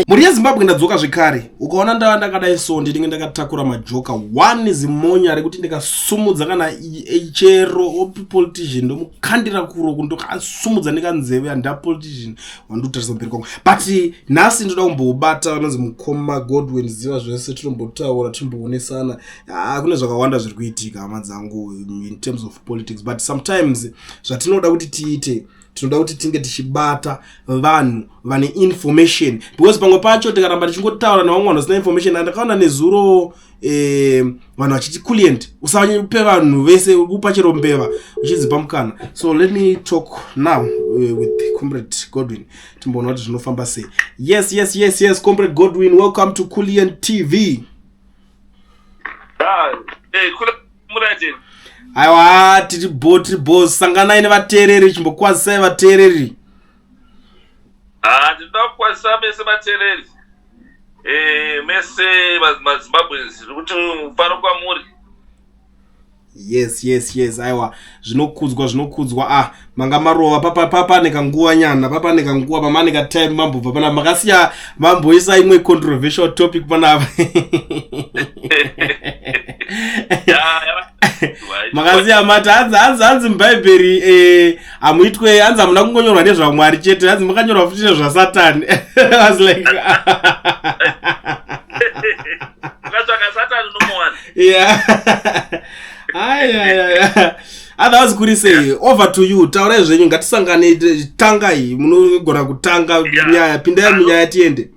Mhuri yeZimbabwe, ndadzoka zvekare. Ukaona ndava ndakadai so, ndinenge ndakatakura majoka one zimonya rekuti ndikasumudza kana chero opi politician, ndomukandira kuro kundokasumudza nekanzeve handa politician wandotarisa mberi kwangu. But nhasi ndoda kumbobata vanonzi mukoma Godwin Ziva Zvese. Tinombotaura, timboonesana. Ah, kune zvakawanda zviri kuitika, hama dzangu, in terms of politics, but sometimes zvatinoda kuti tiite, tinoda kuti tinge tichibata vanhu vane information, because pamwe pacho tikaramba tichingotaura nevamwe vanhu vasina information. Ndakaona nezuro vanhu vachiti, "Kulient, usape vanhu vese, kupa chero mbeva uchidzipa mukana." So let me talk now with Comrade Godwin, timboona kuti zvinofamba sei. Yes, Comrade Godwin, welcome to Kulient TV. Ah, kule murati. Aiwa, tiri bo, tiri bo. Sanganai nevateereri, chimbokwazisai vateereri. Ah, ndinoda kukwazisa mese vateereri. Mese maZimbabweans, kuti mufaro kwamuri. Yes, aiwa, zvinokudzwa, zvinokudzwa. Ah, manga marova papa nekanguva nyana, papa nekanguva pamane katime mambobva pana, makasiya mamboisa imwe controversial topic panapa. Ya. Makasiya mati hanzi muBhaibheri hamuitwe, hanzi hamuna kungonyorwa nezvaMwari chete, hanzi makanyorwa futi nezvaSatani. I was like, Ukatsvaka Satani unomuwana. Yeah, ayayaya, otherwise kuri sei? Over to you, taurai zvenyu, ngatisangane. Tangai, munogona kutanga nyaya, pindai munyaya tiende.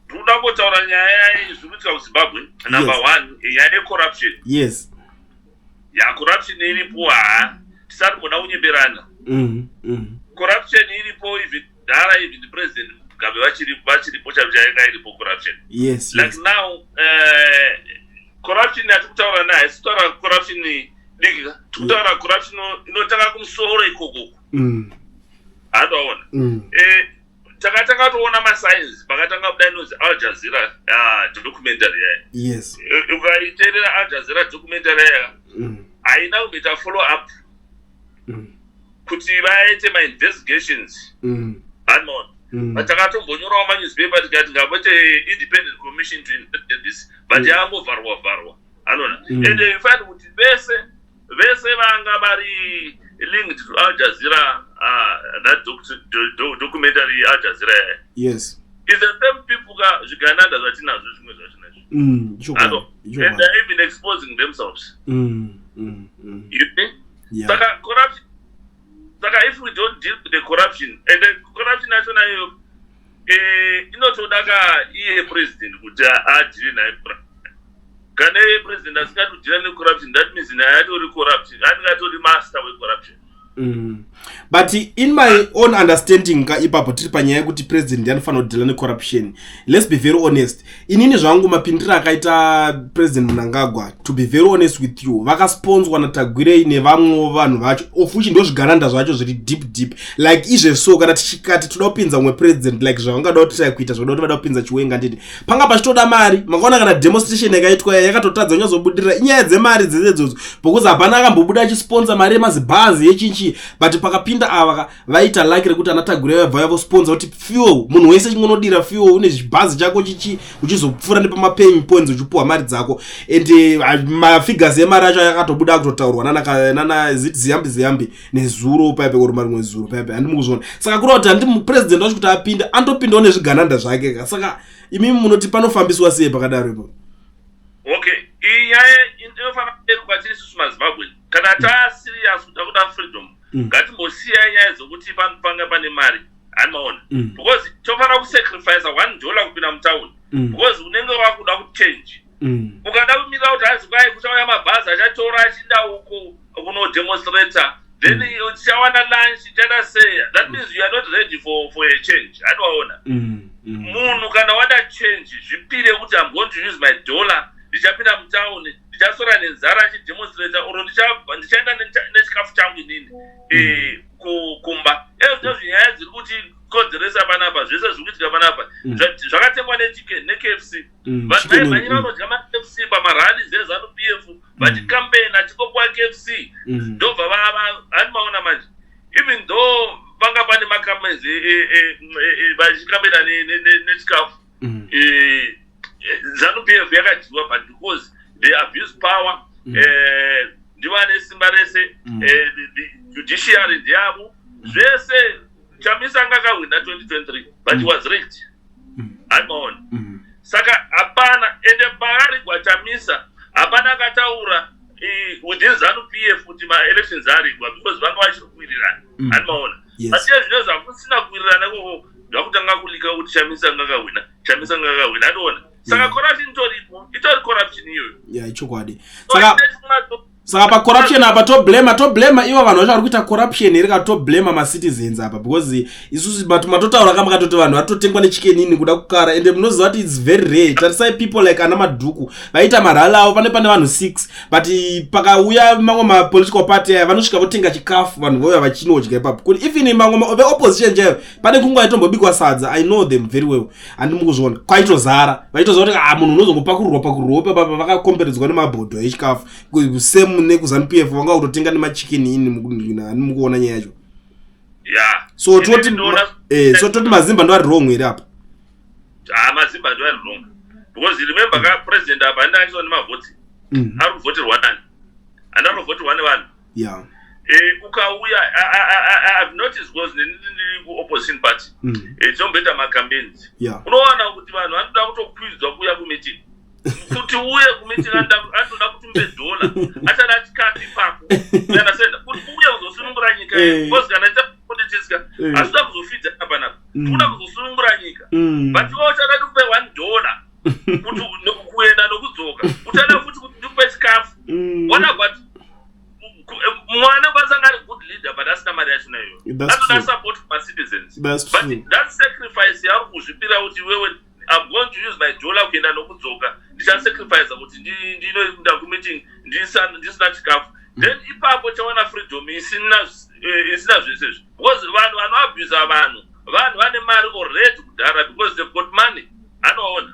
Ndinoda kungotaura nyaya zviri kuitika kuZimbabwe. Number one, nyaya yecorruption. Ya, corruption iripo, ha, tisati mboda kunyemberana. Corruption iripo even dhara, even President Mugabe vachiripo, chaivo chainga iripo corruption. Like now, corruption yatiri kutaura nayo, haisi kutaura corruption diki ka, tiri kutaura corruption inotanga kumusoro ikokoko. Handoaona. Takatanga toona masigns pakatanga kuda inonzi Al Jazeera documentary yaya. Ukaiteerera Al Jazeera documentary yaya, haina kumboita follow up kuti vaite mainvestigations. Hanmaona. Takatombonyorawo manewspaper tikati ngapoite independent commission to investigate this, but yangovharwa vharwa, anona. And you find kuti vese vese vanga vari linked to Al Jazeera, that documentary Al Jazeera yaya, is the same people ka, zvigananda zvatinazvo, zvimwe zvatinazvo. Ano, and they're even exposing themselves. You see? Yeah. Saka corruption, saka if we don't deal with the corruption, and the corruption yacho nayo inotoda ka iye president kuti adeale naye. Kana iye president asingadi kudeala necorruption, that means naye atori corruption, anenge atori master wecorruption. But in my own understanding ka, ipapo tiri panyaya yekuti president ndiye anofanira kudeala necorruption. Let's be very honest, inini zvangu mapindiro akaita President Mnangagwa, to be very honest with you, vakasponsorwa naTagwirei nevamwewo vanhu vacho, of which ndo zvigananda zvacho zviri deep deep. Like izvezvo, kana tichikati toda kupinza umwe president, like zvavangada kuti try kuita, zvavada kuti vada kupinza Chiwenga, nditi panga pachitoda mari. Makaona kana demonstration yakaitwa yakatotadza kunyatsobudirira, inyaya dzemari dzese idzodzo, because hapana akambobuda achisponsor mari yemazibhazi yechinchi. But pakapinda ava vaita like rekuti ana Tagwirei vabva vavosponsor kuti fuel, munhu wese chingonodira fuel, une chibhazi chako chichi, uchizopfuura nepamapaying points uchipuhwa mari dzako. And mafigures emari acho akatobuda akutotaurwa nana ziti Ziyambi Ziyambi nezuro paipe kuri marimwe zuro paipe, handimi kuzviona. Saka kureva kuti handi president wacho kuti apinde, andopindawo nezvigananda zvake ka. Saka imimi munoti panofambiswa sei pakadaro ipo? Okay, iyi nyaya inofanira kuberwa tiri isusu maZimbabwe. Kana taserious kuda freedom, ngatimbosiyai nyaya dzokuti panga pane mari, hanimaona? Because tofanira kusacrifice $1 kupinda mutauni, because unenge wakuda kuchange. Ukada kumirira kuti hanzi kwai kuchauya mabhazi achatora achinda uko kunodemonstrata, then tichawana lunch, tichaita sei, that means you are not ready for a change, handiwaona? Munhu kana wada change, zvipire kuti I'm going to use my dollar, ndichapinda mutauni, ndichasora nenzara achidemonstrata, or ndichaenda nechikafu changu inini kumba. Ezvino zvinyaya dziri kuti kodzeresa panapa, zvese zviri kuitika panapa, zvakatengwa nechicken neKFC. Vanhu Chicken. Vaimhanyira vanodya maKFC pamarallies eZANU PF, vachikambena achingopuwa KFC. Ndobva hani maona manje, even though panga pane makamera. macampaigns, vachicampaigna nechikafu. ZANU PF yakadyiwa, but because they abuse power, ndivane simba rese. The judiciary ndeyavo zvese. Chamisa anga akahwina 2023, but he was rigged. Haimaona? Saka hapana, ende pakarigwa Chamisa, hapana akataura within ZANU PF kuti maelections arigwa, because vanga vachiri kuwirirana. Haimaona? But iye zvino zvakusina kuwirirana ikoko, zvakutanga kuleaka kuti Chamisa anga akahwina, Chamisa anga akahwina, andiona? Saka corruption itoripo, itori corruption iyoyo. Ya, ichokwadi. Saka pacorruption apa toblema ivo vanhu vacho vari kuita corruption here, kana toblema macitizens apa? Because isusu matotaura kamba katoti vanhu vatotengwa neChicken Inn kuda kukara, ende munoziva kuti it's very rare. Tarisai people like ana Madhuku vaita marally avo, pane vanhu 6, but pakauya mamwe mapolitical party aya, vanosvika votenga chikafu, vanhu vouya vachinodya ipapo. Kuti even mamwe veopposition chaivo, pane kunguva yaitombobikwa sadza. I know them very well, handi mukuzviona? Kwaitozara, vaitoziva kuti, ah, munhu unozongopakurirwa pakurirwa papa, vakakomberedzwa nemabhodho echikafu. Same nekuZANU PF, vanga kutotenga nemaChicken Inn, handi mukuona nyaya yacho? So toti so toti mazimba ndo ari wrong here apa? Ah, mazimba ndo ari wrong, because remember ka, president apa anda achiwa nemavhoti. Ari kuvhoterwa nani? Anda ari kuvhoterwa nevanhu. Ukauya, I've noticed, because ndiri kuopposition party, tinomboita macampaigns. Unowana kuti vanhu vanoda kutokwidzwa kuuya kumeeting. Kuti uye kumeeting, anotoda kuti umupe dhola, achada chikafu ipapo, you understand? Kuti uye kuzosunungura nyika, because kana chapolitiska, hasikuda kuzofidza panapa, tikuda kuzosunungura nyika. But iwe uchada ndikupe $1 kuti kuenda nokudzoka, uchada futi kuti ndikupe chikafu. What about mwana kwanisa anga ari good leader, but asina mari yachona iyoyo? Anoda support kumacitizens, but that sacrifice yauri kuzvipira kuti iwewe, I'm going to use my dollar kuenda nokudzoka, ndichasacrifice kuti ndinoenda kumeeting ndisina chikafu, then ipapo chawana freedom isina zvese izvi, because vanhu vanoabusa vanhu, vanhu vane mari already kudhara, because they've got money, anoona?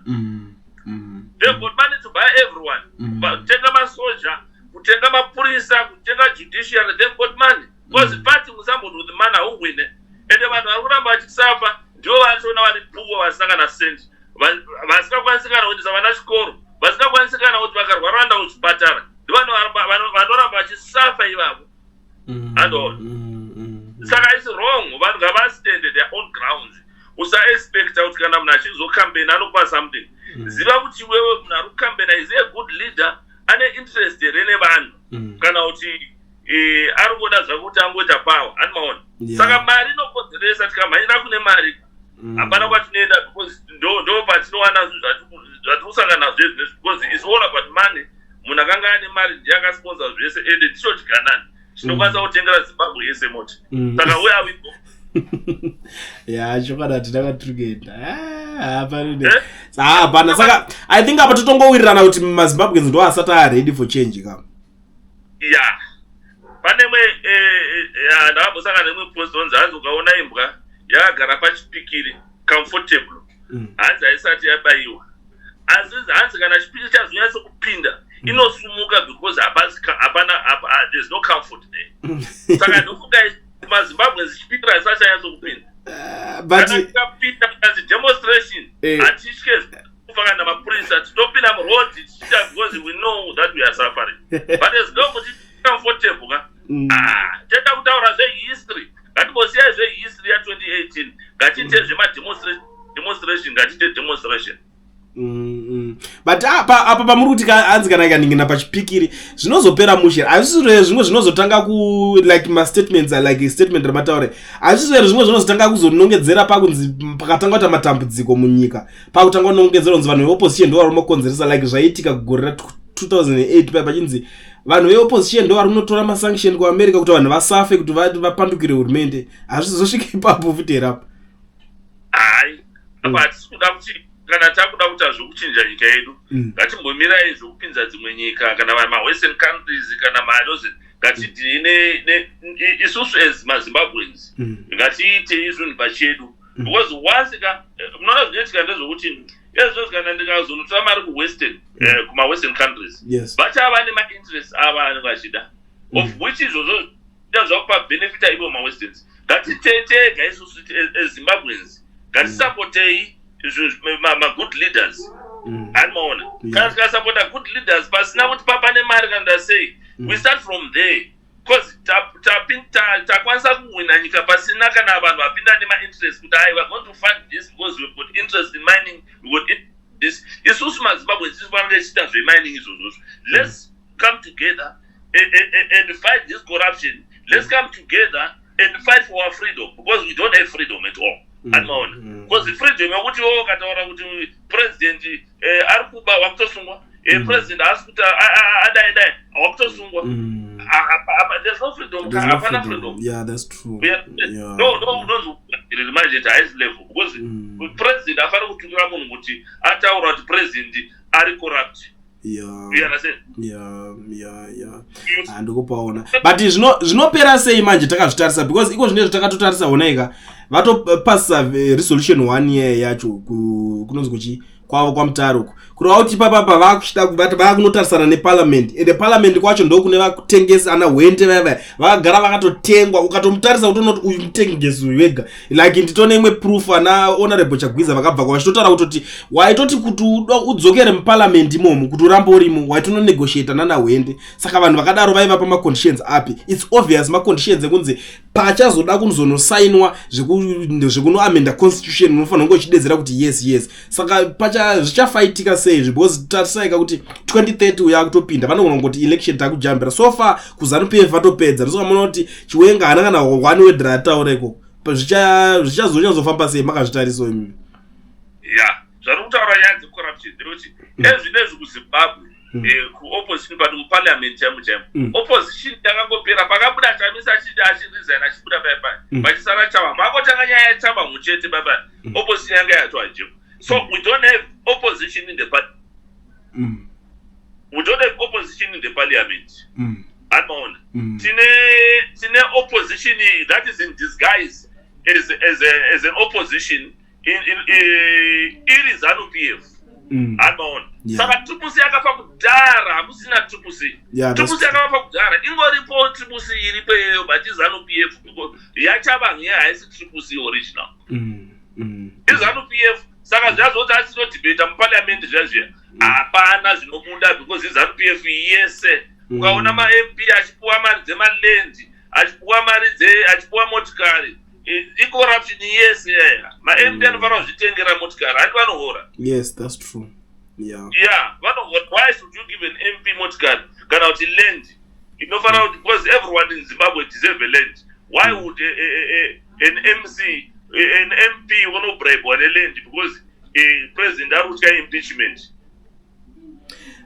They've got money to buy everyone. Kutenga masoja, kutenga mapurisa, kutenga judiciary, they've got money, because party somebody with money hauwine. Ende vanhu vari kuramba vachisafa ndivo vachona vari poor, vasina kana cent, vasingakwanisi kana kuendesa vana chikoro, vasingakwanisi kana kuti vakarwara vaenda kuchipatara. Ndivanhu vanoramba vachisafa ivavo. Andoona? Saka it's wrong. Vanhu ngavastande their own grounds. Usaexpecta kuti kana munhu achizocampaign anokupa something. Ziva kuti iwewe, munhu ari kucampaigna, is a good leader, ane interest here nevanhu, kana kuti ari kuda zvakuti angoita power, animaona? Saka mari inokonzeresa. Tikamhanyira kune mari, hapana kwatinoenda, because ndo patinowana zvinhu zvatiri kusangana nazvo izvezvi, because it's all about money. Munhu akanga ane mari ndiye akasponsor zvese, ende ndicho chiganani chinokwanisa kutengera Zimbabwe yese moti. Saka where are we going? Ya, chokwadi, hatina kwatiri kuenda. Hapana. Hapana. Saka I think apa totongowirirana kuti maZimbabweans ndo asati aready for change ka. Ya, pane imwe, ndakambosangana neimwe post, onzi hanzi ukaona imbwa yakagara pachipikiri comfortable, hanzi haisati yabayiwa, asi hanzi kana chipikiri chazonyatso kupinda, inosumuka, because hapana, there's no comfort there. Saka ndofunga maZimbabweans chipikiri haisati chanyatsokupinda. Kana tikapinda kanzi demonstration, hatitye kufa kana mapurisa, titopinda muroad tichiita, because we know that we are suffering. But as long kuti comfortable ka, ah, tenda kutaura zvehistory, ngatimbosiyai zvehistory ya2018, ngatiite zvemademonstration, demonstration, ngatiite demonstration. But apa pamuri kuti hanzi kana ikaningina pachipikiri zvinozopera mushe, hazvisiro zvimwe zvinozotanga ku like mastatements, like statement ramataure, hazvisiro zvimwe zvinozotanga kuzonongedzera pakunzi pakatanga kuita matambudziko munyika, pakutanga kunongedzera kunzi vanhu veopposition ndo vari kumakonzeresa, like zvaiitika kugore ra2008 paya, pachinzi vanhu veopposition ndo vari kunotora masanction kuAmerica kuti vanhu vasafe, kuti vapandukire hurumende? Hazvizosvika ipapo futi here apa? Hai, apa hatisi kuda kuti, kana takuda kuita zvokuchinja nyika yedu, ngatimbomirai zvokupinza dzimwe nyika, kana mawestern countries, kana madozi. Ngatidii isusu as maZimbabweans? Ngatiitei zvinhu pachedu, because once ka, munoona zvinoitika ndezvokuti ezvozvi kana ndikazonotora mari kuwestern, kumawestern countries, vachava nemainterest avo anenge vachida, of which izvozvo zvakupa benefita ivo mawesterns. Ngatitega isusu as Zimbabweans, ngatisapotei magood leaders. Handimaona? Kana tikasapota good leaders pasina kuti papane mari kana ndasei, we start from there, because takwanisa kuwina nyika pasina kana vanhu vapinda nemainterest kuti ai, we are going to fund this because we've got interest in mining, we got this. Isusu maZimbabwe tisu panenge tichiita zvemining izvozvozvo. Let's come together and fight this corruption. Let's come together and fight for our freedom, because we don't have freedom at all. Handimaona? Because freedom yekuti iwe ukataura kuti president ari kuba, wakutosungwa. President haasi kuti adai dai, wakutosungwa. There's no freedom. Hapana freedom. Yeah, that's true. No, unonzi manje at highest level, because president afanira kutukira munhu kuti ataura kuti president ari corrupt. Yeah, handikupaona, but zvinopera sei manje takazvitarisa? Because iko zvinezvi takatotarisa, onaika, vatopasisa resolution one year yacho kunonzi kuchi kwavo kwaMutare uku, kureva kuti ipapapa vakuchida vakunotarisana neparliament, ende parliament kwacho ndokune vakutengesa ana Hwende vaya vaya vakagara vakatotengwa. Ukatomutarisa kutoona kuti uyu mutengesi uyu wega. Like nditone imwe proof, ana Honorable Chagwiza vakabva kwa vachitotaura kutoti waitoti kuti udzokere muparliament imomo, kuti urambe urimo, waitononegotiata nana Hwende. Saka vanhu vakadaro vaiva pamaconditions api? It's obvious, maconditions ekunzi pachazoda kuzonosainwa zvekunoamenda constitution, unofanira kunge uchidedzera kuti yes. Saka pacha zvichafaitika sei izvi? Because tarisaika kuti 2030 uyo akutopinda, vanogona kungoti election takujambira. So far kuZANU PF vatopedza, ndosaka muona kuti Chiwenga haana kana one word raataura ikoko. Zvichazonyazofamba sei makazvitarisawo imimi? Ya, zvari kutaura nyaya dzecorruption ndekuti ezvinezvi kuZimbabwe, kuopposition but muparliament chaimo chaimo, opposition yakangopera pakabuda Chamisa achiti achiresign, achibuda pai pai, pachisara Chava, pakotanga nyaya yaChava muchete pai pai, opposition yanga yatoajeko. So we don't have opposition in the party. We don't have opposition in the parliament. Anoona, tine opposition that is in disguise as an opposition in iri ZANU PF. Anoona? Saka Triple C yakafa kudhara, hakusina Triple C. Triple C yakafa kudhara, ingoripo Triple C iripo iyoyo, but iZANU PF yaChavangu ye, haisi Triple C original. IZANU PF. Saka zvazvoti asinodhibheta muparliament zviya zviya, hapana zvinobuda, because iZANU PF yese. Ukaona maMP achipuwa mari dzemaland, achipuwa mari dze, achipuwa motikari, icorruption yese yaya. MaMP anofanira kuzvitengera motikari, handi vanohora? Yes, that's true, yeah. Yeah, vanohora. Why should you give an MP motikari kana kuti land inofanira kuti, because everyone in Zimbabwe deserve a land, why would a, an mc a, an MP unobribwa neland because president ari kutya impeachment?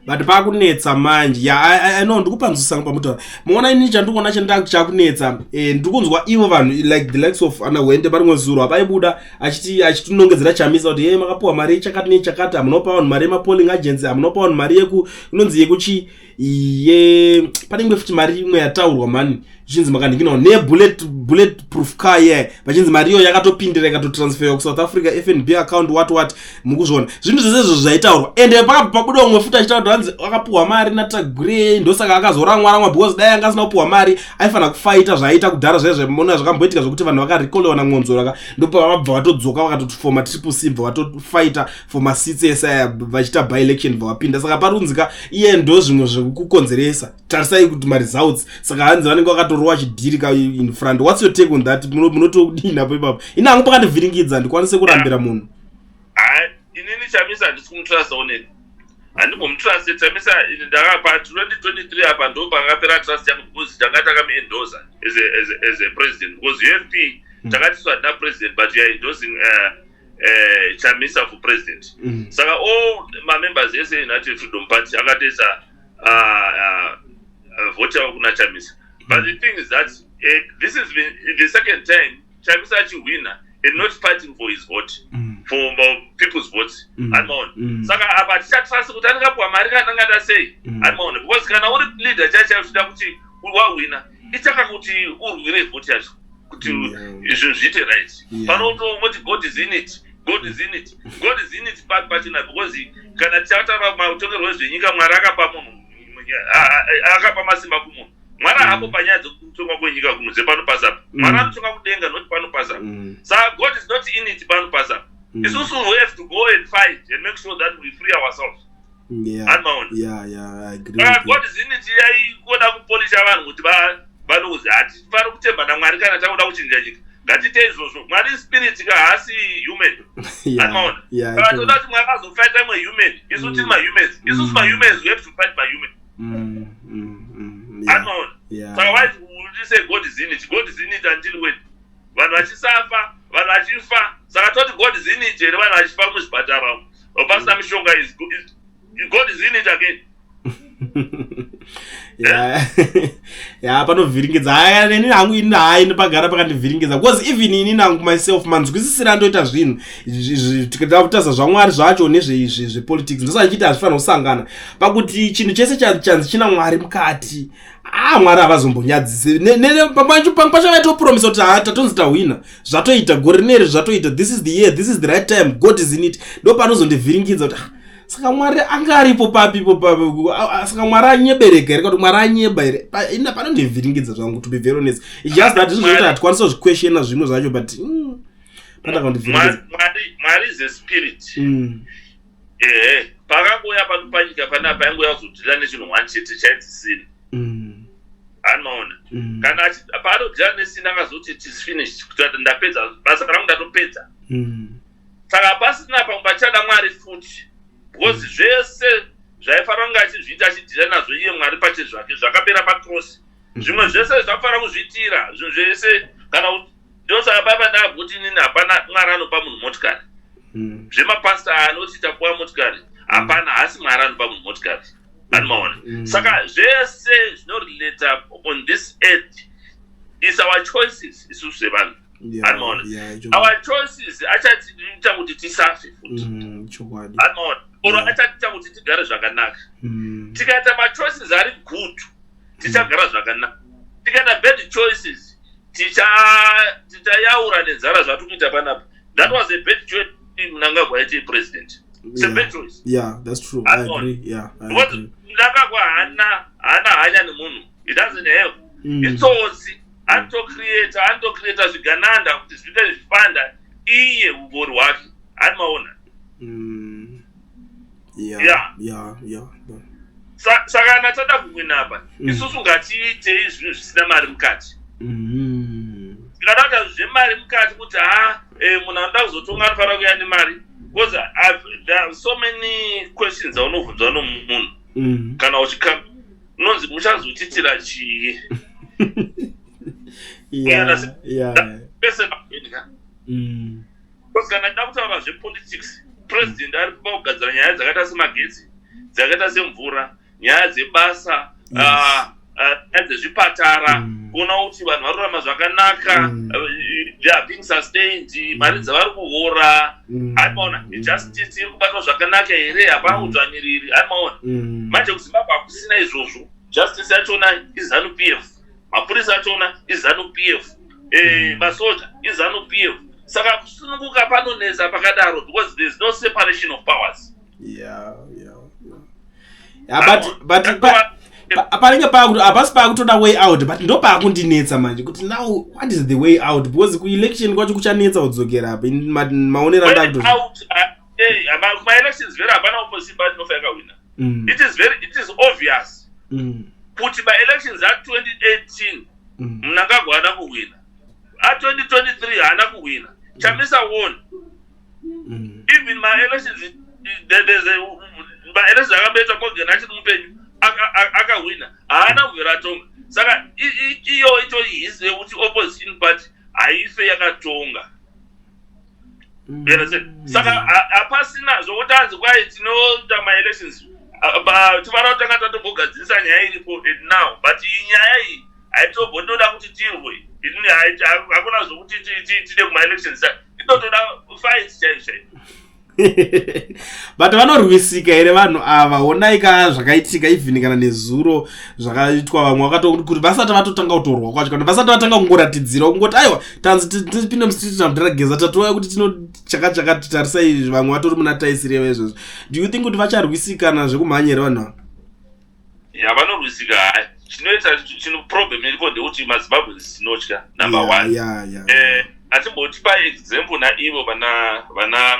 But pakunetsa manje. Ya, I know, ndikupanzwisisa pamutaura. Muona, ini chandikuona chakunetsa, ndiri kunzwa ivo vanhu like the likes of ana Hwende, parimwe zuro apaibuda achiti achitinongedzera Chamisa kuti ye makapiwa mari yechakati nechakati, hamunopa vanhu mari yemapolling agency, hamunopa vanhu mari yeku inonzi yekuchi ye, pane imwe futi mari imwe yataurwa mani, zvichinzi makanhikinawo nebullet bullet proof car ye, vachinzi mari iyo yakatopindira, ikatotransferwa kuSouth Africa FNB account, what what. Mukuzviona zvinhu zvese izvo zvaitaurwa, ende pakabva pabuda umwe futi achitaura kuti hanzi akapiwa mari naTagwirei, ndosaka akazoramwa ramwa, because dai anga asina kupiwa mari aifanira kufaita zvaaita kudhara zvaizvo. Mona zvakamboitika zvokuti vanhu vakarekolewa naMwonzora ka, ndopa vabva vatodzoka vakatofoma Triple C, bva vatofaita for maseats ese aya, vachiita by election, bva vapinda. Saka parunzika iye ndo zvimwe zvekukonzeresa. Tarisai kuti maresults, saka hanzi vanenge vakatorova chidhiri ka in front. What's your take on that? Munotodini apo ipapo? Ini hangu pakandivhiringidza, ndikwanise kurambira munhu. Hai, inini Chamisa handisi kumutrusta oneni, handimbomutruste Chamisa. Ndakapa 2023 apa, ndo pakapera trust yangu, because tanga takamuendorsa as a president, because UFP takatiswa hatina president, but you are endorsing Chamisa for president. Saka all mamembers ese United Freedom Party akatoisa vote yavo kuna Chamisa. But the thing is that this has been the second time Chamisa achihwina and not fighting for his vote, for people's votes. Animaona? Saka apa tichatrust kuti anongapiwa mari kana angada sei? Animaona? Because kana uri leader chaicho uchida kuti wahwina, itaka kuti urwire vote yacho kuti zvinhu zviite right. Panotomoti God is in it, God is in it, God is in it papi pachena? Because kana tichataura matongerwo ezvenyika, Mwari akapa munhu, akapa masimba kumunhu. Mwari haapo panyaya dzekutongwa kwenyika kuno dzepano pasi apa. Mwari anotonga kudenga, not pano pasi apa. Saka God is not in it pano pasi apa. Isusu we have to go and fight and make sure that we free ourselves. Animaona? Yeah, I agree with you. God is in it yaikoda kupolisha vanhu kuti vanokuzi hatifani kutemba namwari kana takuda kuchinja nyika. Ngatiite izvozvo. Mwari spirit ka, haasi human. Animaona? Saka toda kuti Mwari azofighta imwe human. Isu tiri mahumans. Isusu mahumans, we have to fight mahuman. Animaona? Saka why would you say God is in it? God is in it until when? Vanhu vachisafa, vanhu vachifa. Saka toti God is in it here, vanhu vachifa muzvipatara umu pasina mishonga? Is God is in it again? Ya, panovhiringidza. Haya, neni hangu ini, hai, pagara pakandivhiringidza because even ini nangu myself, manzwisisiro andoita zvinhu, tikada kutaza zvaMwari zvacho nezvepolitics, ndosaka ndichiti hazvifanira kusangana, pakuti chinhu chese chanzi china Mwari mukati, ah, Mwari havazombonyadzisi. Pamwe pacho vaitopromisa kuti ha, tatonzi tahwina, zvatoita gore rineri, zvatoita, this is the year, this is the right time, God is in it. Ndo panozondivhiringidza kuti, ah, saka Mwari anga aripo papipo papi? Saka Mwari anyebereka here, kuti Mwari anyeba here? Ina panondivhiringidza zvangu, to be very honest. It's just that zvinhu zvekuti hatikwanisi kuzviquestiona zvimwe zvacho, but pandakandivhiringidza. Mwari is a spirit. Ehe, pakangoya pano panyika panapa, aingoya kuzodeala nechinhu one chete chainzi sin. Anoona? Kana paanodeala nesin, akazoti, "It is finished," kuti ndapedza basa rangu, ndatopedza. Saka pasina pamwe pachada Mwari futi, because zvese zvaifanira kunge achizviita, achideala nazvo iye Mwari pache zvake, zvakapera pacross. Zvimwe zvese zvafanira kuzviitira, zvinhu zvese kana ndosaka paipa ndakabva inini hapana Mwari anopa munhu motikari. Zvemapasta anoti tapuwa motikari, hapana, haasi Mwari anopa munhu motikari. Anomaona? Saka zvese zvinorelata on this earth is our choices isusu sevanhu. Anomaona? Our choices achatiita kuti tisafe futi. Anomaona? Or achatiita kuti tigare zvakanaka. Tikaita machoices ari good, tichagara zvakanaka. Tikaita bad choices, tichayaura nenzara zvatiri kuita panapa. That was a bad choice Mnangagwa aite president. It's a bad choice. Yeah, that's true. I agree. Yeah, I Because agree. Mnangagwa haana hanya nemunhu. He doesn't have. Itsotsi. Anotocreata zvigananda kuti zviite zvichipanda iye ugori hwake. Animaona? Saka kana tada kuwina apa, isusu ngatiitei zvinhu zvisina mari mukati. Tikada kuita zvemari mukati kuti ha, munhu anoda kuzotonga anofanira kuuya nemari, because there are so many questions aunobvunzwa nomunhu kana uchikamba, unonzi, "Muchazotitira chii?" Pese ka. Because kana ndida kutaura zvepolitics, president ari pakugadzira nyaya dzakaita semagetsi, dzakaita semvura, nyaya dzebasa, nyaya dzezvipatara, kuona kuti vanhu varurama zvakanaka, they are being sustained, mari dzavari kuhora. Aimaona? Justice iri kubatwa zvakanaka here? Hapana udzvanyiriri? Aimaona? Manje kuZimbabwe hakusina izvozvo. Justice yachona iZANU PF, mapurisa achona iZANU PF, masoja iZANU PF. Saka kusununguka panonetsa pakadaro, because there is no separation of powers. Yeah, but panenge pakuti hapasi pakutoda way out, but ndo paakundinetsa manje kuti now what is the way out, because kuelection kwacho kuchanetsa kudzokera apa. Maonero Way andakuto out, kuma-elections very hapana opposition party inofa yakawina. It is obvious kuti maelections a2018, Mnangagwa haana kuhwina. A2023 haana kuhwina. Chamisa won. Even maelections, there's a maelections akamboitwa Morgan achiri mupenyu, akahwina, haana kubvira atonga. Saka iyo itori history yekuti opposition party haife yakatonga. You understand? Saka hapasina zvokuti anzi kwai tinoita maelections. Tofanira kutanga tatombogadzirisa nyaya iripo and now, but iyi nyaya iyi haitombondoda kuti tirwe. Inini hakuna zvokuti tide kumaelections, inotoda fight chaizvo chaizvo. But vanorwisika here vanhu ava? Honai ka zvakaitika even kana nezuro zvakaitwa, vamwe kuti vasati vatotanga kutorwa kwacho, kana vasati vatanga kungoratidzira kungoti aiwa, tanzi tipinde mustreet namudhara tatouya kuti tino chakati chakati, tarisai, vamwe vatori muna taisireva izvozvo. Do you think kuti vacharwisikana zvekumhanya here vanhu ava? Ya, vanorwisika, hai. Chinoita chino problem iripo ndekuti maZimbabweans tinotya, number one. Hatimbotipa example naivo vana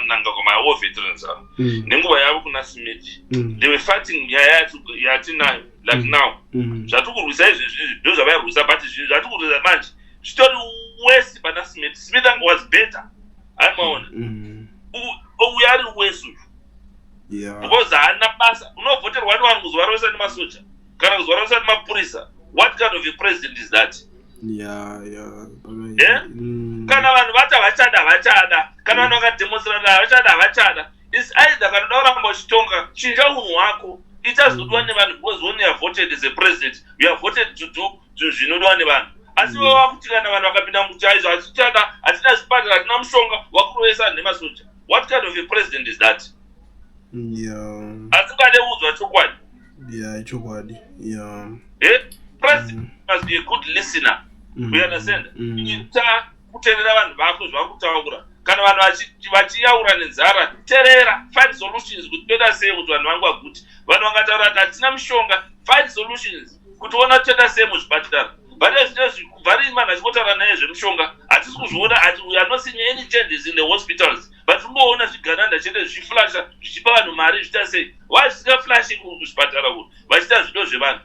Mnangagwa, mawar veterans ava. Nenguva yavo kuna Smith, they were fighting nyaya yatinayo like now. Zvatiri kurwisa izvezvi izvi ndo zvavairwisa, but zvinhu zvatiri kurwisa manje zvitori worse pana Smith. Smith anga was better, aimaona. Uyu ari worse uyu because haana basa. Unovhoterwa nevanhu kuzovarovesa nemasoja kana kuzovarovesa nemapurisa. What kind of a president is that? Yeah. Eh? Kana vanhu vati havachada, havachada. Kana vanhu vakademonstrata, havachada, havachada. Is either kana uda kuramba uchitonga, chinja unhu hwako, ita zvinodiwa nevanhu, because when you are voted as a president, you are voted to do zvinhu zvinodiwa nevanhu. Asi vava kuti kana vanhu vakapinda mukuti aizvo hatichada, hatina zvipatara, hatina mushonga, wakurovesa nemasoja. What kind of a president is that? Asi ungade kuudzwa chokwadi. Yeah, ichokwadi, yeah. Eh? President must be a good listener. You understand? Ita kuteerera vanhu vako zvavari kutaura. Kana vanhu vachiyaura nenzara, teerera, find solutions kuti toita sei kuti vanhu vangu vaguti. Vanhu vangataura kuti hatina mushonga, find solutions kuti ona toita sei muzvipatara. But zvinezvi kubva rini vanhu vachingotaura naye zvemushonga, hatisi kuzviona. We are not seeing any changes in the hospitals, but tingoona zvigananda chete zvichiflasha, zvichipa vanhu mari, zvichiita sei. Why zvisingaflashi kuzvipatara uku vachiita zvido zvevanhu?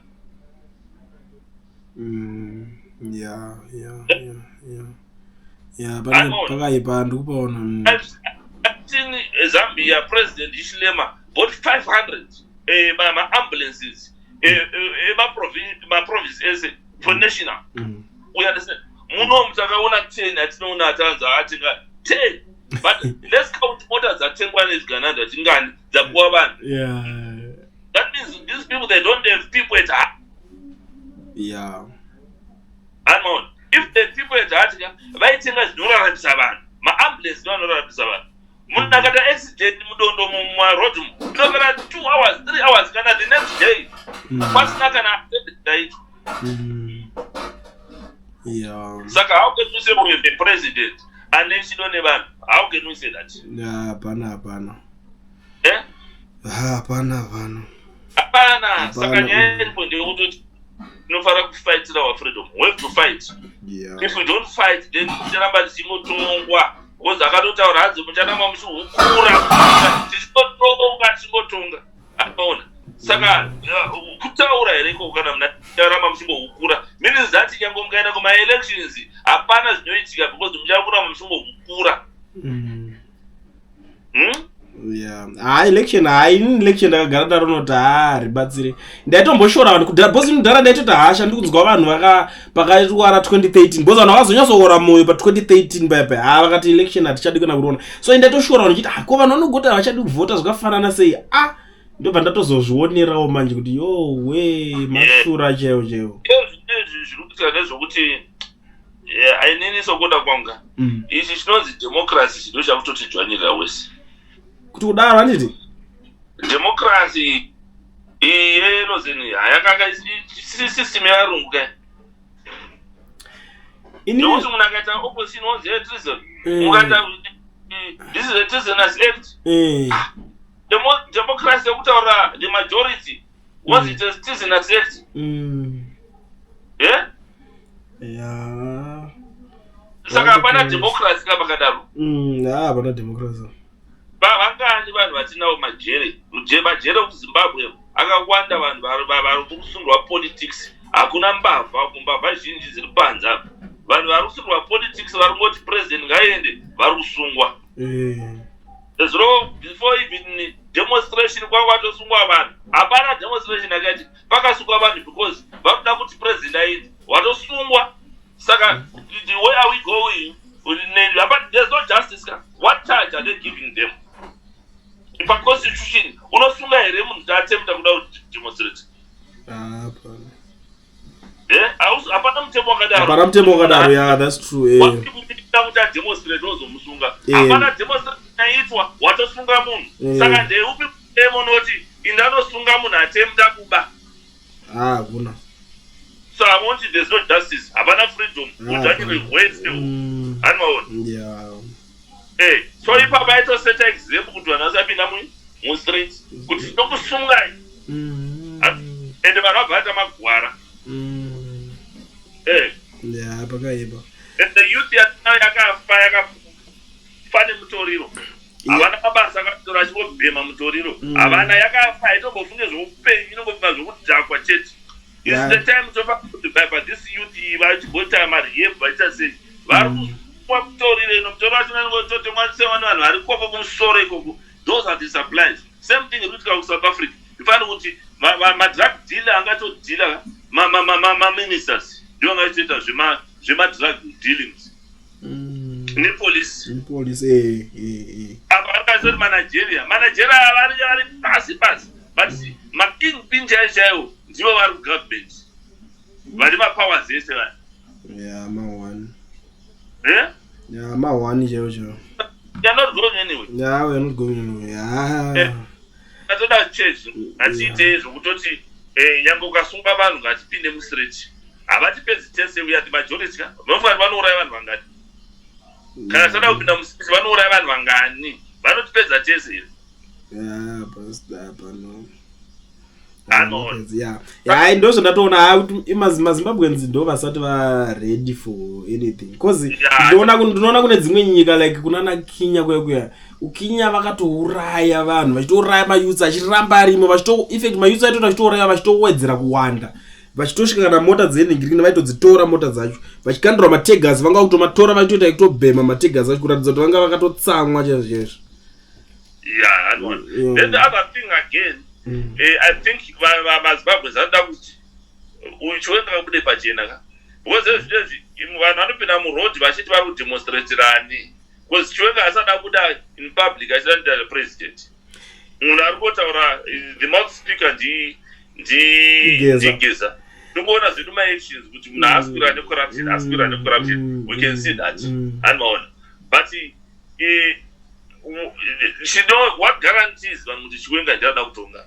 Yeah, pakaipa, ndikupaona. I've seen Zambia President Hichilema bought 500 maambulances emaprovince ese for national. We understand? Muno takaona 10 atinoona atanzi atenga 10, but let's count mota dzatengwa nezvigananda tingani dzapuwa vanhu. That means these people, they don't have people at heart. Anmaona, if the people at heart ka, vaitenga zvinoraramisa vanhu. Maambulance ndo anoraramisa vanhu. Munhu akaita accident mudondo, mumaroad inopera 2 hours, 3 hours, kana the next day, pasina kana accident yaitwa. Saka how can we say we have a president ane chido nevanhu? How can we say that? Yeah, hapana, hapana. Eh? Hapana, hapana. Hapana. Saka Hapana, nyaya iripo ndeyekutoti tinofanira kufightra our freedom. We have to fight. If we don't fight, then ticharamba tichingotongwa, because akatotaura hanzi mucharamba muchihukura, tichingotonga, tichingotonga, anoona. Saka kutaura here ikoko kana mucharamba muchingohukura means that nyange mukaenda kumaelections hapana zvinoitika, because muchakuramba muchingohukura. Yeah, ha, election, hai, inini election ndakagara ndaronoti ha ribatsire. Ndaitomboshora vanhu kudhara because mudhara ndaitoti hasha ndikunzwa vanhu vaka pakaitwa ra2013, because vanhu vakazonyatsoora mwoyo pa2013 paya paya. Ha, vakati election hatichadi kana kuriona. So ndaitoshora vanhu chiti, ko vanhu vanogoti havachadi kuvhota, zvakafanana sei? A, ndobva ndatozozvionerawo manje kuti yo we mashura chaiwo chaiwo. Izvi zviri kuitika ndezvokuti ainini sokuda kwanga ichi chinonzi democracy ndo chakutotidzvanyirira wese. Kuti kudaro, handiti? Democracy iyi yenozeni hayakanga system yevarungu ka. Inini Nekuti munhu akaita opposition wonzi treason. Mukaita this is a treasonous act. Democracy yekutaura the majority was it a treasonous act? Yeah. Saka hapana democracy ka pakadaro. Ha, hapana democracy. Vangani vanhu vatinawo majere? Majere ekuZimbabwe akawanda. Vanhu vari kusungirwa politics. Hakuna mbavha, mbavha zhinji dziri panze apa. Vanhu vari kusungirwa politics, vari kungoti president ngaende, vari kusungwa. Zuro before even demonstration kwanga kwatosungwa vanhu. Hapana demonstration yakati pakasungwa vanhu because vari kuda kuti president aende, watosungwa. Saka where are we going? There's no justice ka. What charge are they giving them? Paconstitution unosunga here munhu kuti atempta kuda kudemonstrate? Hapana. Eh, hapana mutemo wakadaro. Hapana mutemo wakadaro, yeah, that's true. Wakuda kuti ademonstrate, wozomusunga. Hapana demonstration yaitwa, watosunga munhu. Saka ndeupi mutemo unoti indanosunga munhu atempta kuba? Ah, hakuna. So I want, there's no justice, hapana freedom. Udzvanyirwe hwese. Anomaona? Yeah. So ipapa aitoseta example kuti vanhu vasapinda mustreet, kuti tinokusungai. Ende vanhu vabva vaita magwara. Pakaipa. And the youth yakafa, yakafa nemutoriro. Havana mabasa, akatora achingobhema mutoriro. Havana, yakafa, haitombofunge zveupenyu, inongofunga zvokudhakwa chete. Is the time tofa kuti baba this youth iyi vachimboita marehab, vachiita sei, vari kumwa mutoriro ino. Mutoriro wacho unongototemwa sevanhu, vanhu vari koko kumusoro ikoko. Those are the supplies. Same thing iri kuitika kuSouth Africa. Ifanira kuti madrug dealer angatodhila, maministers ndivo angatoita zvemadrug dealings nepolice. Nepolice, Apa vakazoti maNigeria, maNigeria vari pasi pasi, but makingpin chaivo chaivo ndivo vari kugovernment, vane mapowers ese vaya. Ya, ma1. Eh? Ya, ma1 chaivo chaivo. They are not going anywhere. Ya, we are not going anywhere, ya. Atoda chechi, ngatiitei zvokutoti nyange ukasungwa vanhu, ngatipinde mustreet. Havatipedzi tese, we are the majority ka. Vanofanira, vanouraya vanhu vangani? Kana tisada kupinda mustreet, vanouraya vanhu vangani? Vanotipedza tese here? Ya, pastor, pano. Ano. Ya, hai, ndo zvandatoona ha kuti maZimbabweans ndo vasati vaready for anything, because ndinoona kune dzimwe nyika, like kunana Kenya kuya kuya, uKenya vakatouraya vanhu, vachitouraya mayouths achiramba arimo, vachito in fact mayouths aitota vachitouraya, vachitowedzera kuwanda, vachitosvika kana mota dzenhingirikini vaitodzitora mota dzacho, vachikandira mateargas, vanga kutomatora, vachitoita ekutobhema mateargas acho, kuratidza kuti vanga vakatotsamwa chaizvo chaizvo. Yeah, I know. Then the other thing again, I think maZimbabweans anoda kuti uyu Chiwenga kabude pachena ka, because ezvinezvi vanhu vanopinda muroad vachiti vari kudemonstratirani, because Chiwenga asada kubuda in public achida kuita president. Munhu ari kutaura, the mouth speaker Geza. ndiGeza. Tingoona zvedu maactions kuti munhu haaswira necorruption, aswira necorruption. We can see that. Anomaona, but chino what guarantees vanhu kuti Chiwenga ndianoda kutonga?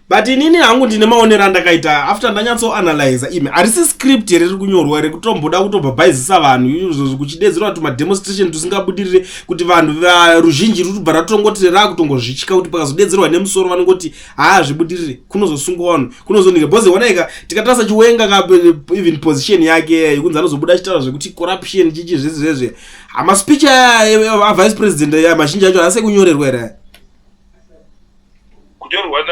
But inini hangu ndine maonero andakaita after ndanyatsoanalyza. Imi, harisi script here riri kunyorwa rekutomboda kutobhabhaizisa vanhu izvozvo, kuchidedzerwa kuti mademonstration tusingabudirire, kuti vanhu ruzhinji ruri kubva ratongoti raakutongozvitya kuti pakazodedzerwa nemusoro vanongoti haa, zvibudirire, kunozosungwa vanhu, kunozonike? Because onaika, tikatarisa Chiwenga ka, even position yake yekunzi anozobuda achitaura zvekuti corruption chichi zvese zvezve, hamaspeech aya avice president aya mazhinji acho haasi kunyorerwa here aya? Kunyorwa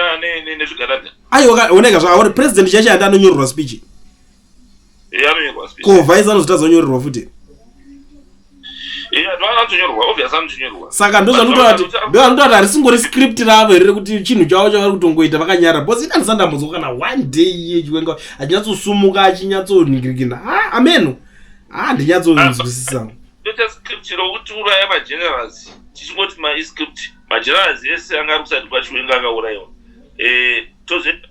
nezvigananda? Aiwa, oneka zvauri president chacho handi anonyorerwa speech? Anonyorwa speech. Ko vice anozotadza kunyorerwa futi? Anotonyorwa, obvious anotonyorwa. Saka ndozvanotaura kuti ndozvanotaura kuti harisingori script ravo here rekuti chinhu chavo chavari kutongoita vakanyara? Because ina ndisandambonzwa kana one day iye Chiwenga achinyatsosumuka, achinyatsonhingirikina. Ha, ameno, ha, ndinyatsonzwisisa. Toita script rokuti uraya magenerals, tichingoti maiscript, magenerals ese anga ari kusati kwaChiwenga akaurayiwa. Tozoita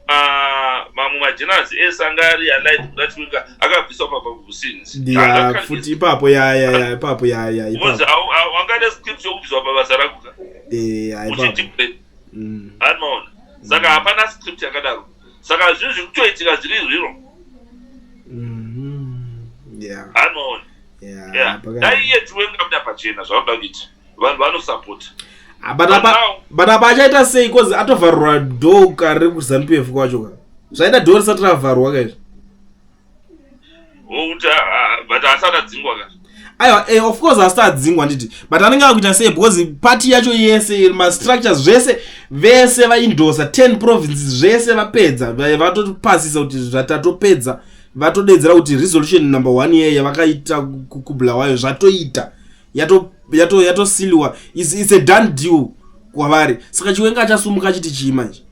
mamwe magenerals ese anga ari allied kuna Chiwenga akabviswa pabusins. Ya, futi ipapo, ya, ipapo, ya, Because ipapo. Wangade script yokubviswa pabasa rako ka Ya, ipapo. Uchiti anomaona, saka hapana script yakadaro. Saka zvinhu zviri kutoitika zviri zviro. Anomaona. Yeah, dai iye Chiwenga buda pachena zvaunoda kuita, vanhu vanosapota. Ah, but apa achaita sei? 'Cause atovharurwa door kare kuZANU PF kwacho ka, zvaita door risati ravharwa kaizvi. Wokuti but asati adzingwa ka. Aiwa, of course asati adzingwa nditi, but anenge akuita sei? Because party yacho yese, mastructures zvese, vese vaindosa 10 provinces zvese vapedza, vatopasisa kuti zvatatopedza, vatodedzera kuti resolution number one ye yavakaita kuBulawayo zvatoita, yatosiliwa, it's a done deal kwavari. Saka Chiwenga achasumuka achiti chii manje?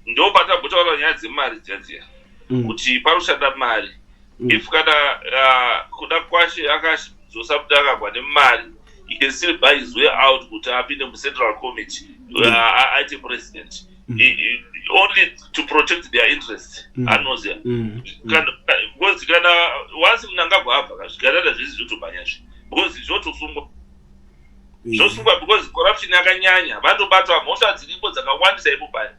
Ndo patambotaura nyaya dzemari dziya dziya, kuti parushanda mari. If kana kuda kwashe akadzosa Mnangagwa nemari, he can still buy his way out kuti apinde mucentral committee, aite president. Only to protect their interest. Anoziva. Because kana once Mnangagwa abva ka, zvigananda zvese zvotomhanyazve, because zvotosungwa, zvosungwa, because corruption yakanyanya, vanobatwa, mhosva dziripo dzakawandisa ipo paya.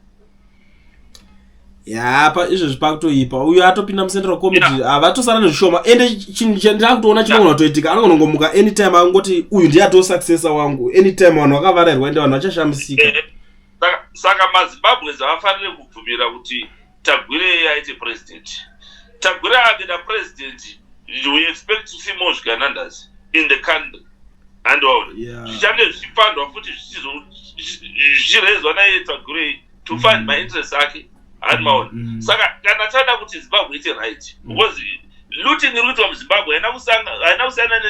Ya, pa izvezvi pakutoipa. Uyo atopinda mucentral committee, havatosara nezvishoma. Ende chinhu chandaakutoona chinogona kutoitika, anogona kungomuka anytime angoti uyu ndiye ato successor wangu anytime. Vanhu vakavarairwa, ende vanhu vachashamisika. Saka maZimbabweans havafaniri kubvumira kuti Tagwirei aite president. Tagwirei akaita president, We expect to see more zviganandas in the country, handiwaona? Zvichange zvichifandwa futi, zvichirezwa naiye Tagwirei to find mainterest ake, handimaona? Saka kana tada kuti Zimbabwe ite right, because looting iri kuitwa muZimbabwe haina kusiyana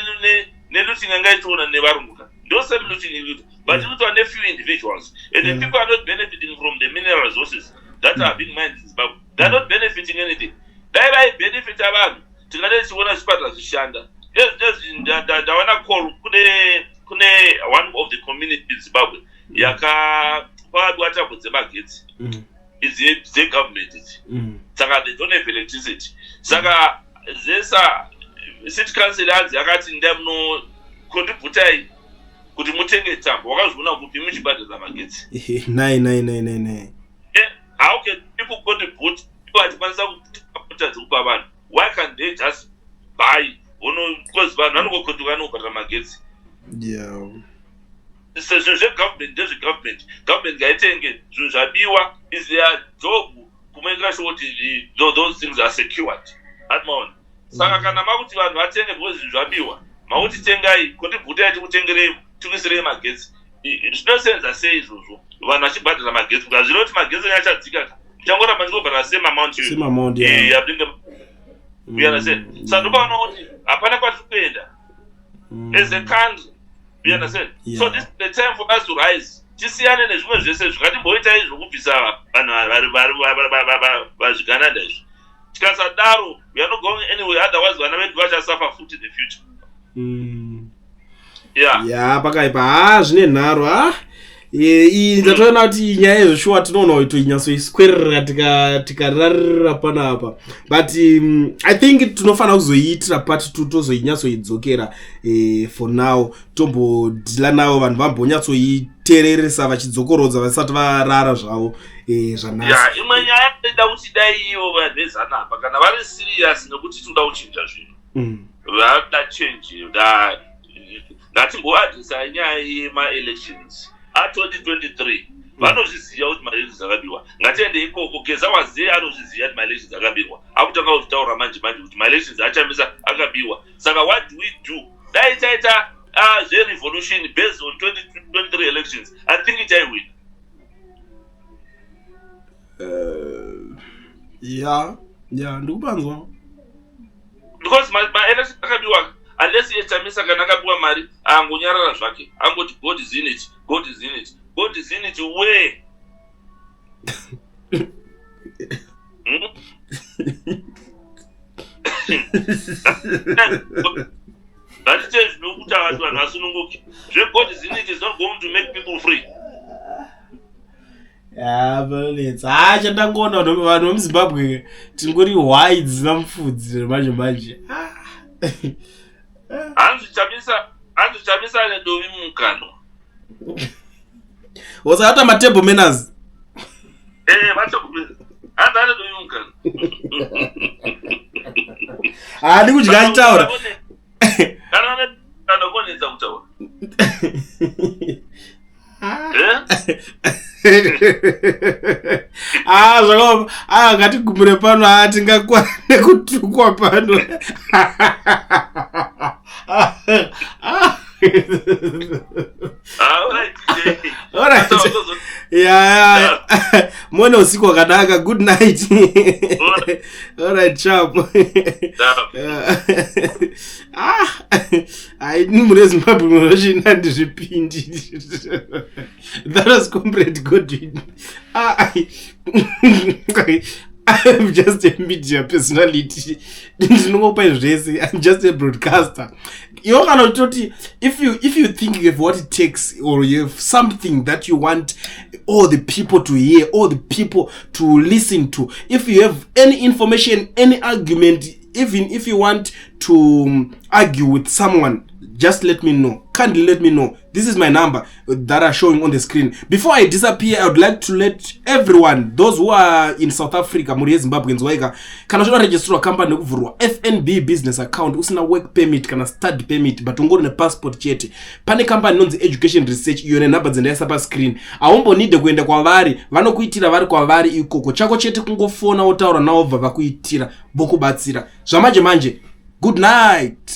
nelooting yanga ichiona nevarungu ka. Ndo same looting iri kuitwa, but iri kuitwa nefew individuals, and the people are not benefiting from the mineral resources that are being mined in Zimbabwe. They are not benefiting anything. Dai vaibenefita vanhu, tingadai tichiona zvipatara zvichishanda. Nezvi ndawana call kune one of the community in Zimbabwe yaka kwakabiwa tambo dzemagetsi idzi dzegovernment idzi. Saka they don't have electricity. Saka ZESA, city council, hanzi yakati, "Ndai munocontributai kuti mutenge tambo." Wakazviona kupi muchibhadhara magetsi? Nai nai nai nai nai. How can people contribute ivo vachikwanisa kuta dzekupa vanhu? Why can't they just buy ono? Because vanhu vanongocontributa vanongobhadhara magetsi. Sezvo zvegovernment ndezvegovernment, government ngaitenge zvinhu zvabiwa. Is their job kumaker sure kuti those things are secured, atimaona? Saka kana makuti vanhu vatenge because zvinhu zvabiwa, makuti tengai, contributai, tikutengerei, tikuisirei magetsi, zvinosenza sei izvozvo vanhu vachibhadhara magetsi? Because zvino kuti magetsi enyu achadzika ka, muchangoramba ndichingobhadhara same amount iyoyo. Same amount, yeah. Yamunenge. You understand? Saka ndopaona kuti hapana kwatiri kuenda as a country, you understand? Yeah. So this is the time for us to rise, tisiyane nezvimwe zvese. Zvingatimboitai zvokubvisa vanhu vazvigananda izvi. Tikasadaro, we are not going anywhere. Otherwise vana vedu vachasafa futi in the future. Yeah. Ya, pakaipa. Ha, zvine nharo. Ha, iyi ndatoona kuti nyaya yezveshuwa tinoona kuti toinyatsoiswerera tikararira panapa, but I think tinofanira kuzoiitira part two, tozoinyatsoidzokera. For now tombodhila navo, vanhu vambonyatsoitereresa vachidzokorodza vasati varara zvavo zvanhasi. Ya, imwe nyaya ida kuti dai ivo vanhu veZANU apa, kana vari serious nekuti tinoda kuchinja zvinhu, vanoda change, ngatimboadresa nyaya yemaelections a2023. Vanozviziva kuti maelections akabiwa, ngatiende ikoko. Geza wazive, anozviziva kuti maelections akabiwa. Akutanga kuzvitaura manje manje kuti maelections aChamisa akabiwa. Saka what do we do? Dai taita zverevolution based on 2023 elections, I think ichaiwina. Ya, ndikupanzwa. Because maelections akabiwa, unless iye Chamisa kana akapiwa mari, angonyarara zvake, angoti, "God is in it, God is in it." God is in it where? Ngatite zvinokuti vanhu vasununguke. ZveGod is in it is not going to make people free. Ya, panonetsa. Ha, chandangoona, vanhu vemuZimbabwe tingori hwai dzisina mufudzi manje manje. Ah. Hanzi Chamisa ane dovi mumukanwa. Wasakata matable manners. Eh, hanzi ane dovi mumukanwa. Haadi kudya achitaura. Kana konetsa kutaura. Eh? Ah, zvakaoma. Ah, ngatigumire pano. Ha, tingakwane kutukwa pano. Ah. Ah, alright. Alright. Ya, muone usiku wakanaka. Good night. Alright, sharp. Ah, haini mune Zimbabwe munochina ndizvipindi. That was Comrade Godwin. Ah, I'm just a media personality, ndinongopai zvese. I'm just a broadcaster. Iwo kana uchitoti if you think you have what it takes or you have something that you want all the people to hear, all the people to listen to, if you have any information, any argument, even if you want to argue with someone, just let me know. Kindly let me know. This is my number that are showing on the screen. Before I disappear, I would like to let everyone, those who are in South Africa, muri yeZimbabwe, nzwaika. Kana uchida registerwa company nekuvhurwa FNB business account usina work permit kana study permit, but ungori nepassport chete, pane company inonzi Education Research, iyo nenhamba dzendaisa pascreen. Haumbonide kuenda kwavari, vanokuitira vari kwavari ikoko. Chako chete kungofona, wotaura navo, bva vakuitira, vokubatsira zvamanje manje. Good night.